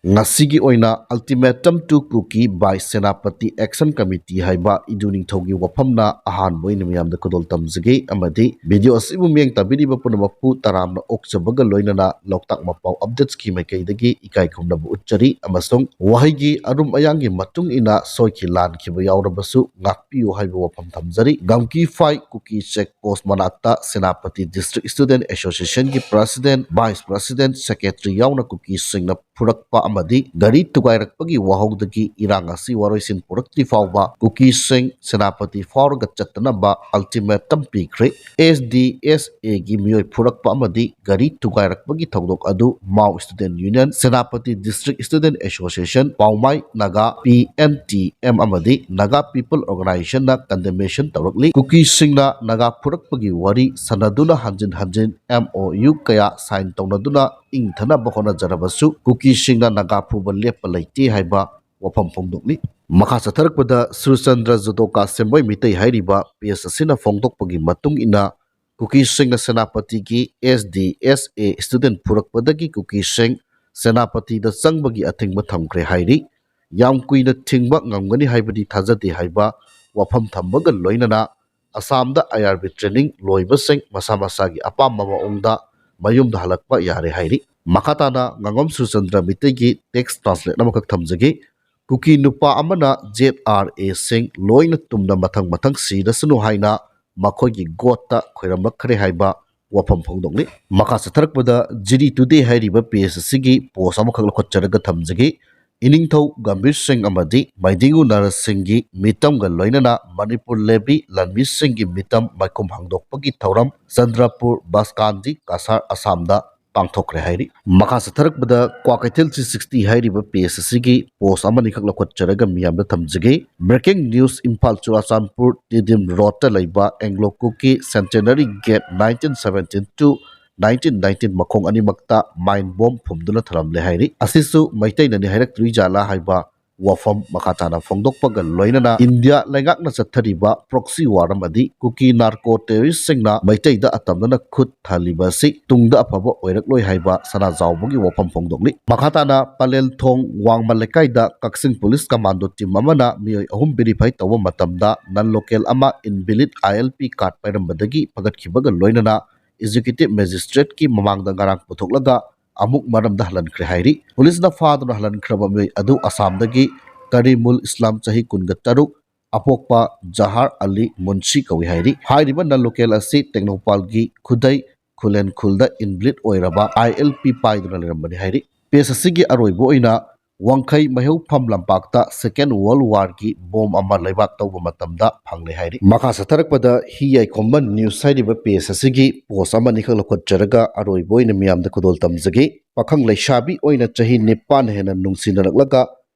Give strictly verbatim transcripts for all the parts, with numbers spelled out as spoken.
ꯉꯁꯤꯒꯤ ꯑꯣꯏꯅ Ultimatum to Kuki by Senapati Action Committee ꯍꯥꯏꯕ ꯏꯗꯨ ꯅꯤꯡꯊꯧꯒꯤ ꯋꯥꯐꯝꯅ ꯑꯍꯥꯟꯕ ꯑꯣꯏꯅ ꯃꯤꯌꯥꯝꯗ ꯈꯨꯗꯣꯜ ꯇꯝꯖꯒꯦ꯫ ꯑꯃꯗꯤ video ꯑꯁꯤꯕꯨ ꯃꯤꯠꯌꯦꯡ ꯇꯥꯕꯤꯔꯤꯕ ꯄꯨꯝꯅꯃꯛꯄꯨ ꯇꯔꯥꯝꯅ ꯑꯣꯛꯆꯕꯒ ꯂꯣꯏꯅꯅ ꯂꯣꯛꯇꯥꯛ ꯃꯄꯥꯎ updatesꯀꯤ ꯃꯥꯏꯀꯩꯗꯒꯤ ꯏꯀꯥꯏ ꯈꯨꯝꯅꯕ ꯎꯠꯆꯔꯤ, ꯑꯃꯁꯨꯡ ꯋꯥꯍꯩꯒꯤ ꯑꯔꯨꯝ ꯑꯌꯥꯡꯒꯤ ꯃꯇꯨꯡ ꯏꯟꯅ ꯁꯣꯏꯈꯤ ꯂꯥꯟꯈꯤꯕ ꯌꯥꯎꯔꯕꯁꯨ ꯉꯥꯛꯄꯤꯌꯨ ꯍꯥꯏꯕ ꯋꯥꯐꯝ ꯊꯝꯖꯔꯤ꯫ ꯒꯝꯀꯤ ꯐꯥꯏ ꯀꯨꯀꯤ check post ꯃꯅꯥꯛꯇ Senapati District Student Associationꯒꯤ President, Vice President, Secretary ꯌꯥꯎꯅ ꯀꯨꯀꯤꯁꯤꯡꯅ ꯐꯨꯔꯛꯄ ꯑꯃꯗꯤ ꯒꯥꯔꯤ ꯊꯨꯒꯥꯏꯔꯛꯄꯒꯤ ꯋꯥꯍꯧꯗꯒꯤ ꯏꯔꯥꯡ ꯑꯁꯤ ꯋꯥꯔꯣꯏꯁꯤꯟ ꯄꯨꯔꯛꯇ꯭ꯔꯤ ꯐꯥꯎꯕ ꯀꯨꯀꯤꯁꯤꯡ ꯁꯦꯅꯥꯄꯇꯤ ꯐꯥꯎꯔꯒ ꯆꯠꯇꯅꯕ ultimatum ꯄꯤꯈ꯭ꯔꯦ꯫ SDSAꯒꯤ ꯃꯤꯑꯣꯏ ꯐꯨꯔꯛꯄ ꯑꯃꯗꯤ ꯒꯥꯔꯤ ꯊꯨꯒꯥꯏꯔꯛꯄꯒꯤ ꯊꯧꯗꯣꯛ ꯑꯗꯨ Mao Student Union, Senapati District Student Association, Paomai Naga, PNTM ꯑꯃꯗꯤ Naga People Organizationꯅ condemnation ꯇꯧꯔꯛꯂꯤ꯫ ꯀꯨꯀꯤꯁꯤꯡꯅ ꯅꯥꯒꯥ ꯐꯨꯔꯛꯄꯒꯤ ꯋꯥꯔꯤ ꯁꯥꯟꯅꯗꯨꯅ ꯍꯟꯖꯤꯟ ꯍꯟꯖꯤꯟ MOU ꯀꯌꯥ sign ꯇꯧꯅꯗꯨꯅ ꯏꯪꯊꯅꯕ ꯍꯣꯠꯅꯖꯔꯕꯁꯨ ꯀꯨꯀꯤꯁꯤꯡꯅ ꯅꯥꯒꯥ ꯐꯨꯕ ꯂꯦꯞꯄ ꯂꯩꯇꯦ ꯍꯥꯏꯕ ꯋꯥꯐꯝ ꯐꯣꯡꯗꯣꯛꯂꯤ꯫ ꯃꯈꯥ ꯆꯠꯊꯔꯛꯄꯗ ꯁꯨꯔꯆꯟꯗ꯭ꯔ ꯖꯨꯗꯣꯀꯥ ꯁꯦꯝꯕꯣꯏ ꯃꯤꯇꯩ ꯍꯥꯏꯔꯤꯕ page ꯑꯁꯤꯅ ꯐꯣꯡꯗꯣꯛꯄꯒꯤ ꯃꯇꯨꯡ ꯏꯟꯅ, ꯀꯨꯀꯤꯁꯤꯡꯅ ꯁꯦꯅꯥꯄꯇꯤꯒꯤ SDSA student ꯐꯨꯔꯛꯄꯗꯒꯤ ꯀꯨꯀꯤꯁꯤꯡ ꯁꯦꯅꯥꯄꯇꯤꯗ ꯆꯪꯕꯒꯤ ꯑꯊꯤꯡꯕ ꯊꯝꯈ꯭ꯔꯦ ꯍꯥꯏꯔꯤ꯫ ꯌꯥꯝ ꯀꯨꯏꯅ ꯊꯤꯡꯕ ꯉꯝꯒꯅꯤ ꯍꯥꯏꯕꯗꯤ ꯊꯥꯖꯗꯦ ꯍꯥꯏꯕ ꯋꯥꯐꯝ ꯊꯝꯕꯒ ꯂꯣꯏꯅꯅ ꯑꯁꯥꯝꯗ IRB training ꯂꯣꯏꯕꯁꯤꯡ ꯃꯁꯥ ꯃꯁꯥꯒꯤ ꯑꯄꯥꯝꯕ ꯃꯑꯣꯡꯗ ꯃꯌꯨꯝꯗ ꯍꯜꯂꯛꯄ ꯌꯥꯔꯦ ꯍꯥꯏꯔꯤ꯫ ꯃꯈꯥ ꯇꯥꯅ ꯉꯥꯉꯣꯝ ꯁꯨꯔꯆꯟꯗ꯭ꯔ ꯃꯤꯇꯩꯒꯤ text translate ꯑꯃꯈꯛ ꯊꯝꯖꯒꯦ꯫ ꯀꯨꯀꯤ ꯅꯨꯄꯥ ꯑꯃꯅ ZRAꯁꯤꯡ ꯂꯣꯏꯅ ꯇꯨꯝꯅ ꯃꯊꯪ ꯃꯊꯪ ꯁꯤꯔꯁꯅꯨ ꯍꯥꯏꯅ ꯃꯈꯣꯏꯒꯤ godꯇ ꯈꯣꯏꯔꯝꯂꯛꯈ꯭ꯔꯦ ꯍꯥꯏꯕ ꯋꯥꯐꯝ ꯐꯣꯡꯗꯣꯛꯂꯤ꯫ ꯃꯈꯥ ꯆꯠꯊꯔꯛꯄꯗ ꯖꯤꯔꯤ ꯇꯨꯗꯦ ꯍꯥꯏꯔꯤꯕ page ꯑꯁꯤꯒꯤ post ꯑꯃꯈꯛ ꯂꯧꯈꯠꯆꯔꯒ ꯊꯝꯖꯒꯦ꯫ ꯏꯅꯤꯡꯊꯧ ꯒꯝꯚꯤꯔ ꯁꯤꯡ ꯑꯃꯗꯤ ꯃꯩꯗꯤꯡꯉꯨ ꯅꯔ ꯁꯤꯡꯒꯤ ꯃꯤꯇꯝꯒ ꯂꯣꯏꯅꯅ ꯃꯅꯤꯄꯨꯔ ꯂꯦꯕꯤ ꯂꯥꯟꯃꯤꯁꯤꯡꯒꯤ ꯃꯤꯇꯝ ꯃꯥꯏꯈꯨꯝ ꯍꯥꯡꯗꯣꯛꯄꯒꯤ ꯊꯧꯔꯝ ꯆꯟꯗ꯭ꯔꯄꯨꯔ ꯕꯁꯀꯥꯟꯗꯤ ꯀꯁꯥꯔ ꯑꯁꯥꯝꯗ ꯄꯥꯡꯊꯣꯛꯈ꯭ꯔꯦ ꯍꯥꯏꯔꯤ꯫ ꯃꯈꯥ ꯆꯠꯊꯔꯛꯄꯗ ꯀ꯭ꯋꯥꯀꯩꯊꯦꯜ three sixty ꯍꯥꯏꯔꯤꯕ page ꯑꯁꯤꯒꯤ post ꯑꯃꯅꯤꯈꯛ ꯂꯧꯈꯠꯆꯔꯒ ꯃꯤꯌꯥꯝꯗ ꯊꯝꯖꯒꯦ꯫ Breaking news, ꯏꯝꯐꯥꯜ ꯆꯨꯔꯥꯆꯥꯟꯄꯨꯔ ꯇꯤꯗꯤꯝ roadꯇ ꯂꯩꯕ Anglo Kuki Centenary Gate nineteen seventeen to nineteen nineteen ꯃꯈꯣꯡ ꯑꯅꯤꯃꯛꯇ mine bomb ꯐꯨꯝꯗꯨꯅ ꯊꯝꯂꯝꯂꯦ ꯍꯥꯏꯔꯤ꯫ ꯑꯁꯤꯁꯨ ꯃꯩꯇꯩꯅꯅꯤ ꯍꯥꯏꯔꯛꯇ꯭ꯔꯤ ꯖꯥꯠꯂꯥ ꯍꯥꯏꯕ ꯋꯥꯐꯝ ꯃꯈꯥ ꯇꯥꯅ ꯐꯣꯡꯗꯣꯛꯄꯒ ꯂꯣꯏꯅꯅ ꯏꯟꯗꯤꯌꯥ ꯂꯩꯉꯥꯛꯅ ꯆꯠꯊꯔꯤꯕ proxy war ꯑꯃꯗꯤ ꯀꯨꯀꯤ narco terrorist ꯁꯤꯡꯅ ꯃꯩꯇꯩꯗ ꯑꯇꯝꯅꯅ ꯈꯨꯠ ꯊꯜꯂꯤꯕ ꯑꯁꯤ ꯇꯨꯡꯗ ꯑꯐꯕ ꯑꯣꯏꯔꯛꯂꯣꯏ ꯍꯥꯏꯕ ꯁꯅꯥꯖꯥꯎꯕꯒꯤ ꯋꯥꯐꯝ ꯐꯣꯡꯗꯣꯛꯂꯤ꯫ ꯃꯈꯥ ꯇꯥꯅ ꯄꯂꯦꯜ ꯊꯣꯡ ꯋꯥꯡꯃ ꯂꯩꯀꯥꯏꯗ ꯀꯛꯆꯤꯡ police commando team ꯑꯃꯅ ꯃꯤꯑꯣꯏ ꯑꯍꯨꯝ verify ꯇꯧꯕ ꯃꯇꯝꯗ non local ꯑꯃ invalid I L P card ꯄꯥꯏꯔꯝꯕꯗꯒꯤ ꯐꯒꯠꯈꯤꯕꯒ ꯂꯣꯏꯅꯅ executive magistrate ꯀꯤ ꯃꯃꯥꯡꯗ ꯉꯔꯥꯡ ꯄꯨꯊꯣꯛꯂꯒ ꯑꯃꯨꯛ ꯃꯔꯝꯗ ꯍꯜꯍꯟꯈ꯭ꯔꯦ ꯍꯥꯏꯔꯤ꯫ Police ꯅ ꯐꯥꯗꯨꯅ ꯍꯜꯍꯟꯈ꯭ꯔꯕ ꯃꯤꯑꯣꯏ ꯑꯗꯨ ꯑꯁꯥꯝꯗꯒꯤ ꯀꯔꯤꯃꯨꯜ ꯏꯁꯂꯥꯝ, ꯆꯍꯤ ꯀꯨꯟꯒ ꯇꯔꯨꯛ, ꯑꯄꯣꯛꯄ ꯖꯍꯥꯔ ꯑꯂꯤ ꯃꯨꯟꯁꯤ ꯀꯧꯏ ꯍꯥꯏꯔꯤ꯫ ꯍꯥꯏꯔꯤꯕ non local ꯑꯁꯤ ꯇꯦꯡꯅꯧꯄꯥꯜꯒꯤ ꯈꯨꯗꯩ ꯈꯨꯂꯦꯟ ꯈꯨꯜꯗ invalid ꯑꯣꯏꯔꯕ I L P ꯄꯥꯏꯗꯨꯅ ꯂꯩꯔꯝꯕꯅꯤ ꯍꯥꯏꯔꯤ꯫ Case ꯑꯁꯤꯒꯤ ꯑꯔꯣꯏꯕ ꯑꯣꯏꯅ ꯋꯥꯡꯈꯩ ꯃꯩꯍꯧꯐꯝ ꯂꯝꯄꯥꯛꯇ Second World War ꯒꯤ bomb ꯑꯃ ꯂꯩꯕꯥꯛ ꯇꯧꯕ ꯃꯇꯝꯗ ꯐꯪꯂꯦ ꯍꯥꯏꯔꯤ꯫ ꯃꯈꯥ ꯆꯠꯊꯔꯛꯄꯗ ꯍꯤ ꯌꯥꯏꯈꯣꯝꯕ news ꯍꯥꯏꯔꯤꯕ page ꯑꯁꯤꯒꯤ post ꯑꯃꯅꯤꯈꯛ ꯂꯧꯈꯠꯆꯔꯒ ꯑꯔꯣꯏꯕ ꯑꯣꯏꯅ ꯃꯤꯌꯥꯝꯗ ꯈꯨꯗꯣꯜ ꯇꯝꯖꯒꯦ꯫ ꯄꯥꯈꯪ ꯂꯩꯁꯥꯕꯤ ꯑꯣꯏꯅ ꯆꯍꯤ ꯅꯤꯄꯥꯟ ꯍꯦꯟꯅ ꯅꯨꯡꯁꯤꯅꯔꯛꯂꯒ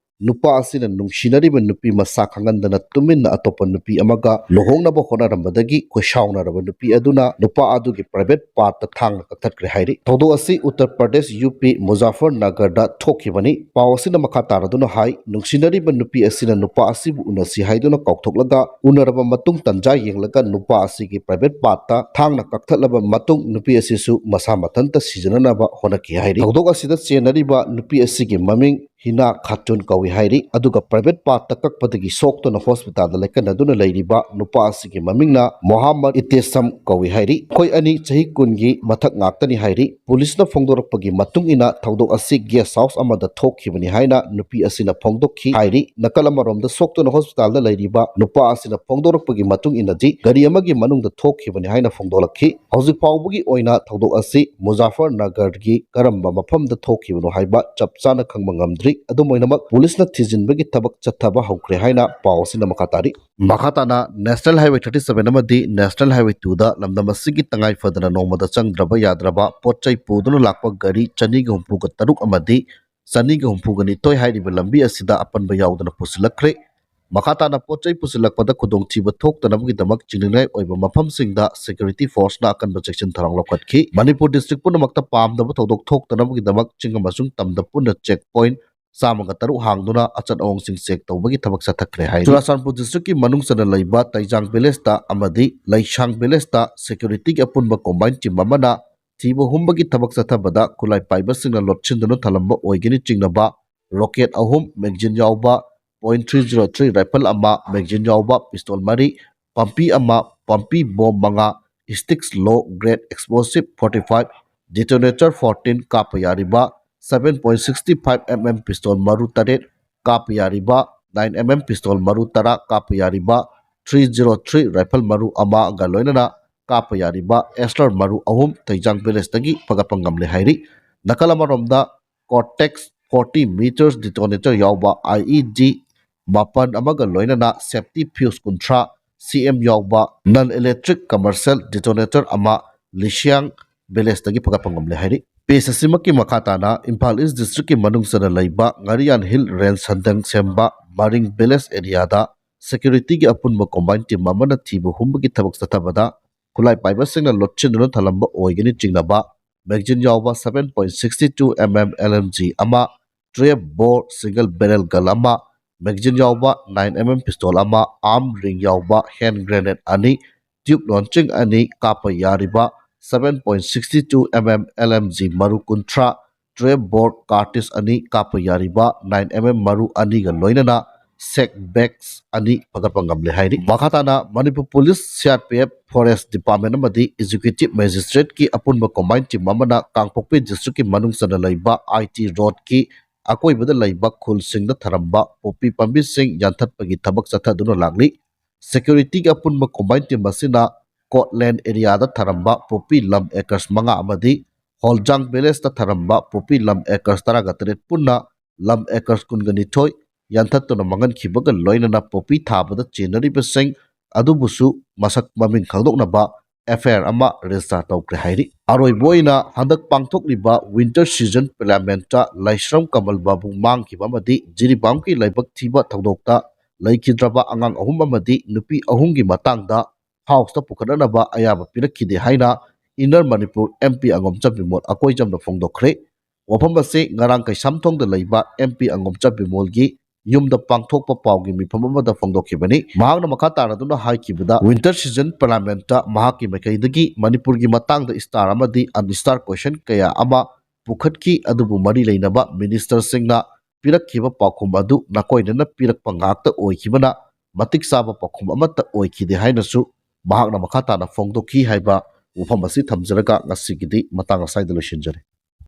ꯅꯨꯄꯥ ꯑꯁꯤꯅ ꯅꯨꯡꯁꯤꯅꯔꯤꯕ ꯅꯨꯄꯤ ꯃꯁꯥ ꯈꯪꯍꯟꯗꯅ ꯇꯨꯃꯤꯟꯅ ꯑꯇꯣꯞꯄ ꯅꯨꯄꯤ ꯑꯃꯒ ꯂꯨꯍꯣꯡꯅꯕ ꯍꯣꯠꯅꯔꯝꯕꯗꯒꯤ ꯈꯣꯏꯁꯥꯎꯅꯔꯕ ꯅꯨꯄꯤ ꯑꯗꯨꯅ ꯅꯨꯄꯥ ꯑꯗꯨꯒꯤ private part ꯊꯥꯡꯅ ꯀꯛꯊꯠꯈ꯭ꯔꯦ ꯍꯥꯏꯔꯤ꯫ ꯊꯧꯗꯣꯛ ꯑꯁꯤ ꯎꯠꯇꯔ ꯄ꯭ꯔꯗꯦꯁ, ꯌꯨ ꯄꯤ, ꯃꯨꯖꯥꯐꯔꯅꯒꯔꯗ ꯊꯣꯛꯈꯤꯕꯅꯤ꯫ ꯄꯥꯎ ꯑꯁꯤꯅ ꯃꯈꯥ ꯇꯥꯔꯗꯨꯅ ꯍꯥꯏ, ꯅꯨꯡꯁꯤꯅꯔꯤꯕ ꯅꯨꯄꯤ ꯑꯁꯤꯅ ꯅꯨꯄꯥ ꯑꯁꯤꯕꯨ ꯎꯅꯁꯤ ꯍꯥꯏꯗꯨꯅ ꯀꯥꯎꯊꯣꯛꯂꯒ ꯎꯅꯔꯕ ꯃꯇꯨꯡ ꯇꯟꯖꯥ ꯌꯦꯡꯂꯒ ꯅꯨꯄꯥ ꯑꯁꯤꯒꯤ private part ꯊꯥꯡꯅ ꯀꯛꯊꯠꯂꯕ ꯃꯇꯨꯡ ꯅꯨꯄꯤ ꯑꯁꯤꯁꯨ ꯃꯁꯥ ꯃꯊꯟꯇ ꯁꯤꯖꯅꯅꯕ ꯍꯣꯠꯅꯈꯤ ꯍꯥꯏꯔꯤ꯫ ꯊꯧꯗꯣꯛ ꯑꯁꯤꯗ ꯆꯦꯟꯅꯔꯤꯕ ꯅꯨꯄꯤ ꯑꯁꯤꯒꯤ ꯃꯃꯤꯡ ꯍꯤꯅꯥ ꯈꯥꯇꯨꯟ ꯀꯧꯏ ꯍꯥꯏꯔꯤ꯫ ꯑꯗꯨꯒ private part ꯀꯛꯄꯗꯒꯤ ꯁꯣꯛꯇꯨꯅ hospital ꯗ ꯂꯥꯏꯀꯠꯅꯗꯨꯅ ꯂꯩꯔꯤꯕ ꯅꯨꯄꯥ ꯑꯁꯤꯒꯤ ꯃꯃꯤꯡꯅ ꯃꯣꯍꯥꯃꯗ ꯏꯇꯦꯁꯝ ꯀꯧꯏ ꯍꯥꯏꯔꯤ꯫ ꯃꯈꯣꯏ ꯑꯅꯤ ꯆꯍꯤ ꯀꯨꯟꯒꯤ ꯃꯊꯛ ꯉꯥꯛꯇꯅꯤ ꯍꯥꯏꯔꯤ꯫ Police ꯅ ꯐꯣꯡꯗꯣꯔꯛꯄꯒꯤ ꯃꯇꯨꯡ ꯏꯟꯅ ꯊꯧꯗꯣꯛ ꯑꯁꯤ guest house ꯑꯃꯗ ꯊꯣꯛꯈꯤꯕꯅꯤ ꯍꯥꯏꯅ ꯅꯨꯄꯤ ꯑꯁꯤꯅ ꯐꯣꯡꯗꯣꯛꯈꯤ ꯍꯥꯏꯔꯤ꯫ ꯅꯥꯀꯜ ꯑꯃꯔꯣꯝꯗ ꯁꯣꯛꯇꯨꯅ hospital ꯗ ꯂꯩꯔꯤꯕ ꯅꯨꯄꯥ ꯑꯁꯤꯅ ꯐꯣꯡꯗꯣꯔꯛꯄꯒꯤ ꯃꯇꯨꯡ ꯏꯟꯅꯗꯤ ꯒꯥꯔꯤ ꯑꯃꯒꯤ ꯃꯅꯨꯡꯗ ꯊꯣꯛꯈꯤꯕꯅꯤ ꯍꯥꯏꯅ ꯐꯣꯡꯗꯣꯛꯂꯛꯈꯤ꯫ ꯍꯧꯖꯤꯛ ꯐꯥꯎꯕꯒꯤ ꯑꯣꯏꯅ ꯊꯧꯗꯣꯛ ꯑꯁꯤ ꯃꯨꯖꯥꯐꯔꯅꯒꯔꯒꯤ ꯀꯔꯝꯕ ꯃꯐꯝꯗ ꯊꯣꯛꯈꯤꯕꯅꯣ ꯍꯥꯏꯕ ꯆꯞ ꯆꯥꯅ ꯈꯪꯕ ꯉꯝꯗ꯭ꯔꯤ꯫ ꯑꯗꯨꯝ ꯑꯣꯏꯅꯃꯛ police ꯅ ꯊꯤꯖꯤꯟꯕꯒꯤ ꯊꯕꯛ ꯆꯠꯊꯕ ꯍꯧꯈ꯭ꯔꯦ ꯍꯥꯏꯅ ꯄꯥꯎ ꯑꯁꯤꯅ ꯃꯈꯥ ꯇꯥꯔꯤ꯫ ꯃꯈꯥ ꯇꯥꯅ National Highway thirty seven ꯑꯃꯗꯤ National Highway two ꯗ ꯂꯝꯗꯝ ꯑꯁꯤꯒꯤ ꯇꯉꯥꯏ ꯐꯗꯅ ꯅꯣꯡꯃꯗ ꯆꯪꯗ꯭ꯔꯕ ꯌꯥꯗ꯭ꯔꯕ ꯄꯣꯠ ꯆꯩ ꯄꯨꯗꯨꯅ ꯂꯥꯛꯄ ꯒꯥꯔꯤ ꯆꯅꯤꯒ ꯍꯨꯝꯐꯨꯒ ꯇꯔꯨꯛ ꯑꯃꯗꯤ ꯆꯅꯤꯒ ꯍꯨꯝꯐꯨꯒ ꯅꯤꯊꯣꯏ ꯍꯥꯏꯔꯤꯕ ꯂꯝꯕꯤ ꯑꯁꯤꯗ ꯑꯄꯟꯕ ꯌꯥꯎꯗꯅ ꯄꯨꯁꯤꯜꯂꯛꯈ꯭ꯔꯦ꯫ ꯃꯈꯥ ꯇꯥꯅ ꯄꯣꯠ ꯆꯩ ꯄꯨꯁꯤꯜꯂꯛꯄꯗ ꯈꯨꯗꯣꯡꯊꯤꯕ ꯊꯣꯛꯇꯅꯕꯒꯤꯗꯃꯛ ꯆꯤꯡꯅꯅꯤꯡꯉꯥꯏ ꯑꯣꯏꯕ ꯃꯐꯝꯁꯤꯡꯗ security force ꯅ ꯑꯀꯟꯕ ꯆꯦꯛꯁꯤꯟ ꯊꯧꯔꯥꯡ ꯂꯧꯈꯠꯈꯤ꯫ ꯃꯅꯤꯄꯨꯔ district ꯄꯨꯝꯅꯃꯛꯇ ꯄꯥꯝꯗꯕ ꯊꯧꯗꯣꯛ ꯊꯣꯛꯇꯅꯕꯒꯤꯗꯃꯛ ꯆꯤꯡ ꯑꯃꯁꯨꯡ ꯇꯝꯗ ꯄꯨꯟꯅ check point ꯆꯥꯝꯃꯒ ꯇꯔꯨꯛ ꯍꯥꯡꯗꯨꯅ ꯑꯆꯠ ꯑꯋꯣꯡꯁꯤꯡ ꯆꯦꯛ ꯇꯧꯕꯒꯤ ꯊꯕꯛ ꯆꯠꯊꯈ꯭ꯔꯦ ꯍꯥꯏꯔꯤ꯫ ꯆꯨꯔꯥꯆꯥꯟꯄꯨꯔ ꯗꯤꯁꯇ꯭ꯔꯤꯛꯀꯤ ꯃꯅꯨꯡ ꯆꯟꯅ ꯂꯩꯕ ꯇꯩꯖꯥꯡ ꯚꯤꯂꯦꯖꯇ ꯑꯃꯗꯤ ꯂꯩꯁꯥꯡ ꯚꯤꯂꯦꯖꯇ ꯁꯦꯀ꯭ꯌꯨꯔꯤꯇꯤꯒꯤ ꯑꯄꯨꯟꯕ ꯀꯣꯝꯕꯥꯏꯟ ꯇꯤꯝ ꯑꯃꯅ ꯊꯤꯕ ꯍꯨꯝꯕꯒꯤ ꯊꯕꯛ ꯆꯠꯊꯕꯗ ꯈꯨꯠꯂꯥꯏ ꯄꯥꯏꯕꯁꯤꯡꯅ ꯂꯣꯠꯁꯤꯟꯗꯨꯅ ꯊꯝꯂꯝꯕ ꯑꯣꯏꯒꯅꯤ ꯆꯤꯡꯅꯕ ꯔꯣꯀꯦꯠ ꯑꯍꯨꯝ, ꯃꯦꯒꯖꯤꯟ ꯌꯥꯎꯕ point three zero three rifle ꯑꯃ, ꯃꯦꯒꯖꯤꯟ ꯌꯥꯎꯕ ꯄꯤꯁꯇꯣꯜ ꯃꯔꯤ, ꯄꯝꯄꯤ ꯑꯃ, ꯄꯝꯄꯤ ꯕꯣꯝ ꯃꯉꯥ, ꯁ꯭ꯇꯤꯛꯁ ꯂꯣ ꯒ꯭ꯔꯦꯗ ꯑꯦꯛꯁꯄ꯭ꯂꯣꯁꯤꯞ ꯐꯣꯔꯇꯤ ꯐꯥꯏꯚ, ꯗꯤꯇꯣꯅꯦꯇꯔ ꯐꯣꯔꯇꯤꯟ ꯀꯥꯞꯄ ꯌꯥꯔꯤꯕ seven point sixty five M M pistol ꯃꯔꯨ ꯇꯔꯦꯠ ꯀꯥꯞꯄ ꯌꯥꯔꯤꯕ, ꯅꯥꯏꯟ ꯑꯦꯝ ꯑꯦꯝ ꯄꯤꯁꯇꯣꯜ ꯃꯔꯨ ꯇꯔꯥ ꯀꯥꯞꯄ ꯌꯥꯔꯤꯕ, ꯊ꯭ꯔꯤ ꯖꯤꯔꯣ ꯊ꯭ꯔꯤ ꯔꯥꯏꯐꯜ ꯃꯔꯨ ꯑꯃꯒ ꯂꯣꯏꯅꯅ ꯀꯥꯞꯄ ꯌꯥꯔꯤꯕ ꯑꯦꯁꯂꯔ ꯃꯔꯨ ꯑꯍꯨꯝ ꯇꯩꯖꯥꯡ ꯚꯤꯂꯦꯖꯇꯒꯤ ꯐꯒꯠꯄ ꯉꯝꯂꯦ ꯍꯥꯏꯔꯤ꯫ ꯅꯥꯀꯜ ꯑꯃꯔꯣꯝꯗ ꯀꯣꯔꯇꯦꯛꯁ ꯐꯣꯔꯇꯤ ꯃꯤꯇꯔꯁ ꯗꯤꯇꯣꯅꯦꯇꯔ ꯌꯥꯎꯕ ꯑꯥꯏ ꯏ ꯗꯤ ꯃꯥꯄꯟ ꯑꯃꯒ ꯂꯣꯏꯅꯅ ꯁꯦꯐꯇꯤ ꯐ꯭ꯌꯨꯁ ꯀꯨꯟꯊ꯭ꯔꯥ ꯁꯤ ꯑꯦꯝ ꯌꯥꯎꯕ ꯅꯟ ꯏꯂꯦꯛꯇ꯭ꯔꯤꯛ ꯀꯃꯔꯁꯤꯌꯦꯜ ꯗꯤꯇꯣꯅꯦꯇꯔ ꯑꯃ ꯂꯤꯁꯤꯌꯥꯡ ꯚꯤꯂꯦꯖꯇꯒꯤ ꯐꯒꯠꯄ ꯉꯝꯂꯦ ꯍꯥꯏꯔꯤ꯫ ꯄꯦꯖ ꯑꯁꯤꯃꯛꯀꯤ ꯃꯈꯥ ꯇꯥꯅ ꯏꯝꯐꯥꯜ ꯏꯁ ꯗꯤꯁꯇ꯭ꯔꯤꯛꯀꯤ ꯃꯅꯨꯡ ꯆꯟꯅ ꯂꯩꯕ ꯉꯥꯔꯤꯌꯥꯟ ꯍꯤꯜ ꯔꯦꯟꯖ ꯁꯟꯗꯪ ꯁꯦꯝꯕ ꯃꯔꯤꯡ ꯚꯤꯂꯦꯖ ꯑꯦꯔꯤꯌꯥꯗ ꯁꯦꯀ꯭ꯌꯨꯔꯤꯇꯤꯒꯤ ꯑꯄꯨꯟꯕ ꯀꯣꯝꯕꯥꯏꯟ ꯇꯤꯝ ꯑꯃꯅ ꯊꯤꯕ ꯍꯨꯝꯕꯒꯤ ꯊꯕꯛ ꯆꯠꯊꯕꯗ ꯈꯨꯠꯂꯥꯏ ꯄꯥꯏꯕꯁꯤꯡꯅ ꯂꯣꯠꯁꯤꯟꯗꯨꯅ ꯊꯝꯂꯝꯕ ꯑꯣꯏꯒꯅꯤ ꯆꯤꯡꯅꯕ ꯃꯦꯒꯖꯤꯟ ꯌꯥꯎꯕ seven point sixty two M M L M G ꯑꯃ, ꯇꯨꯌꯦꯜꯐ ꯕꯣꯔ ꯁꯤꯡꯒꯜ ꯕꯦꯔꯦꯜ ꯒꯟ ꯑꯃ, ꯃꯦꯒꯖꯤꯟ ꯌꯥꯎꯕ ꯅꯥꯏꯟ ꯑꯦꯝ ꯑꯦꯝ ꯄꯤꯁꯇꯣꯜ ꯑꯃ, ꯑꯥꯔꯝ ꯔꯤꯡ ꯌꯥꯎꯕ ꯍꯦꯟ ꯒ꯭ꯔꯦꯅꯦꯗ ꯑꯅꯤ, ꯇ꯭ꯌꯨꯕ ꯂꯣꯟꯆꯤꯡ ꯑꯅꯤ ꯀꯥꯞꯄ ꯌꯥꯔꯤꯕ seven point sixty two M M L M G ꯃꯔꯨ ꯀꯨꯟꯊ꯭ꯔꯥ, ꯇꯨꯌꯦꯜꯐ ꯕꯣꯔ ꯀꯥꯔꯇꯤꯁ ꯑꯅꯤ ꯀꯥꯞꯄ ꯌꯥꯔꯤꯕ ꯅꯥꯏꯟ ꯑꯦꯝ ꯑꯦꯝ ꯃꯔꯨ ꯑꯅꯤꯒ ꯂꯣꯏꯅꯅ ꯁꯦꯛ ꯕꯦꯒꯁ ꯑꯅꯤ ꯐꯒꯠꯄ ꯉꯝꯂꯦ ꯍꯥꯏꯔꯤ꯫ ꯃꯈꯥ ꯇꯥꯅ Manipur police, C R P F, forest department ꯑꯃꯗꯤ ꯑꯦꯛꯖꯤꯀ꯭ꯌꯨꯇꯤꯚ ꯃꯦꯖꯤꯁꯇ꯭ꯔꯦꯠꯀꯤ ꯑꯄꯨꯟꯕ ꯀꯣꯝꯕꯥꯏꯟ ꯇꯤꯝ ꯑꯃꯅ ꯀꯥꯡꯄꯣꯛꯄꯤ ꯗꯤꯁꯇ꯭ꯔꯤꯛꯀꯤ ꯃꯅꯨꯡ ꯆꯟꯅ ꯂꯩꯕ ꯑꯥꯏ ꯇꯤ ꯔꯣꯗꯀꯤ ꯑꯀꯣꯏꯕꯗ ꯂꯩꯕ ꯈꯨꯜꯁꯤꯡꯗ ꯊꯔꯝꯕ ꯄꯣꯄꯤ ꯄꯥꯝꯕꯤꯁꯤꯡ ꯌꯥꯟꯊꯠꯄꯒꯤ ꯊꯕꯛ ꯆꯠꯊꯗꯨꯅ ꯂꯥꯛꯂꯤ꯫ ꯁꯦꯀ꯭ꯌꯨꯔꯤꯇꯤꯒꯤ ꯑꯄꯨꯟꯕ ꯀꯣꯝꯕꯥꯏꯟ ꯇꯤꯝ ꯑꯁꯤꯅ ꯀꯣꯠꯂꯦꯟ ꯑꯦꯔꯤꯌꯥꯗ ꯊꯔꯝꯕ ꯄꯣꯄꯤ ꯂꯝ ꯑꯦꯀꯔꯁ ꯃꯉꯥ ꯑꯃꯗꯤ ꯍꯣꯜꯖꯥꯡ ꯚꯤꯂꯦꯖꯇ ꯊꯔꯝꯕ ꯄꯣꯄꯤ ꯂꯝ ꯑꯦꯀꯔꯁ ꯇꯔꯥꯒ ꯇꯔꯦꯠ ꯄꯨꯟꯅ ꯂꯝ ꯑꯦꯀꯔꯁ ꯀꯨꯟꯒ ꯅꯤꯊꯣꯏ ꯌꯥꯟꯊꯠꯇꯨꯅ ꯃꯥꯡꯍꯟꯈꯤꯕꯒ ꯂꯣꯏꯅꯅ ꯄꯣꯄꯤ ꯊꯥꯕꯗ ꯆꯦꯟꯅꯔꯤꯕꯁꯤꯡ ꯑꯗꯨꯕꯨꯁꯨ ꯃꯁꯛ ꯃꯃꯤꯡ ꯈꯪꯗꯣꯛꯅꯕ ꯑꯦꯐ ꯑꯥꯏ ꯑꯥꯔ ꯑꯃ ꯔꯦꯖꯤꯁꯇꯥꯔ ꯇꯧꯈ꯭ꯔꯦ ꯍꯥꯏꯔꯤ꯫ ꯑꯔꯣꯏꯕ ꯑꯣꯏꯅ ꯍꯟꯗꯛ ꯄꯥꯡꯊꯣꯛꯂꯤꯕ ꯋꯤꯟꯇꯔ ꯁꯤꯖꯟ ꯄꯥꯔꯂꯤꯌꯥꯃꯦꯟꯠꯇ ꯂꯥꯏꯁ꯭ꯔꯝ ꯀꯃꯜ ꯕꯥꯕꯨ ꯃꯥꯡꯈꯤꯕ ꯑꯃꯗꯤ ꯖꯤꯔꯤꯕꯥꯝꯒꯤ ꯂꯥꯏꯕꯛ ꯊꯤꯕ ꯊꯧꯗꯣꯛꯇ ꯂꯩꯈꯤꯗ꯭ꯔꯕ ꯑꯉꯥꯡ ꯑꯍꯨꯝ ꯑꯃꯗꯤ ꯅꯨꯄꯤ ꯑꯍꯨꯝꯒꯤ ꯃꯇꯥꯡꯗ ꯍꯥꯎꯁꯇ ꯄꯨꯈꯠꯅꯅꯕ ꯑꯌꯥꯕ ꯄꯤꯔꯛꯈꯤꯗꯦ ꯍꯥꯏꯅ inner Manipur M P ꯑꯉꯝꯆꯝ Bimol ꯑꯀꯣꯏꯖꯝꯅ ꯐꯣꯡꯗꯣꯛꯈ꯭ꯔꯦ꯫ ꯋꯥꯐꯝ ꯑꯁꯤ ꯉꯔꯥꯡ ꯀꯩꯁꯥꯝꯊꯣꯡꯗ ꯂꯩꯕ ꯑꯦꯝ ꯄꯤ ꯑꯉꯣꯝꯆꯥ ꯕꯤꯃꯣꯜꯒꯤ ꯌꯨꯝꯗ ꯄꯥꯡꯊꯣꯛꯄ ꯄꯥꯎꯒꯤ ꯃꯤꯐꯝ ꯑꯃꯗ ꯐꯣꯡꯗꯣꯛꯈꯤꯕꯅꯤ꯫ ꯃꯍꯥꯛꯅ ꯃꯈꯥ ꯇꯥꯅꯗꯨꯅ ꯍꯥꯏꯈꯤꯕꯗ, ꯋꯤꯟꯇꯔ ꯁꯤꯖꯟ ꯄꯥꯔꯂꯥꯃꯦꯟꯠꯇ ꯃꯍꯥꯛꯀꯤ ꯃꯥꯏꯀꯩꯗꯒꯤ ꯃꯅꯤꯄꯨꯔꯒꯤ ꯃꯇꯥꯡꯗ ꯏꯁꯇꯥꯔ ꯑꯃꯗꯤ ꯑꯟ ꯏꯁꯇꯥꯔ ꯀꯣꯏꯁꯟ ꯀꯌꯥ ꯑꯃ ꯄꯨꯈꯠꯈꯤ, ꯑꯗꯨꯕꯨ ꯃꯔꯤ ꯂꯩꯅꯕ ꯃꯤꯅꯤꯁꯇꯔꯁꯤꯡꯅ ꯄꯤꯔꯛꯈꯤꯕ ꯄꯥꯎꯈꯨꯝ ꯑꯗꯨ ꯅꯥꯀꯣꯏꯅꯅ ꯄꯤꯔꯛꯄ ꯉꯥꯛꯇ ꯑꯣꯏꯈꯤꯕꯅ ꯃꯇꯤꯛ ꯆꯥꯕ ꯄꯥꯎꯈꯨꯝ ꯑꯃꯠꯇ ꯑꯣꯏꯈꯤꯗꯦ ꯍꯥꯏꯅꯁꯨ ꯃꯍꯥꯛꯅ ꯃꯈꯥ ꯇꯥꯅ ꯐꯣꯡꯗꯣꯛꯈꯤ ꯍꯥꯏꯕ ꯋꯥꯐꯝ ꯑꯁꯤ ꯊꯝꯖꯔꯒ ꯉꯁꯤꯒꯤꯗꯤ ꯃꯇꯥꯡ ꯑꯁ꯭ꯋꯥꯏꯗ ꯂꯣꯏꯁꯤꯟꯖꯔꯦ꯫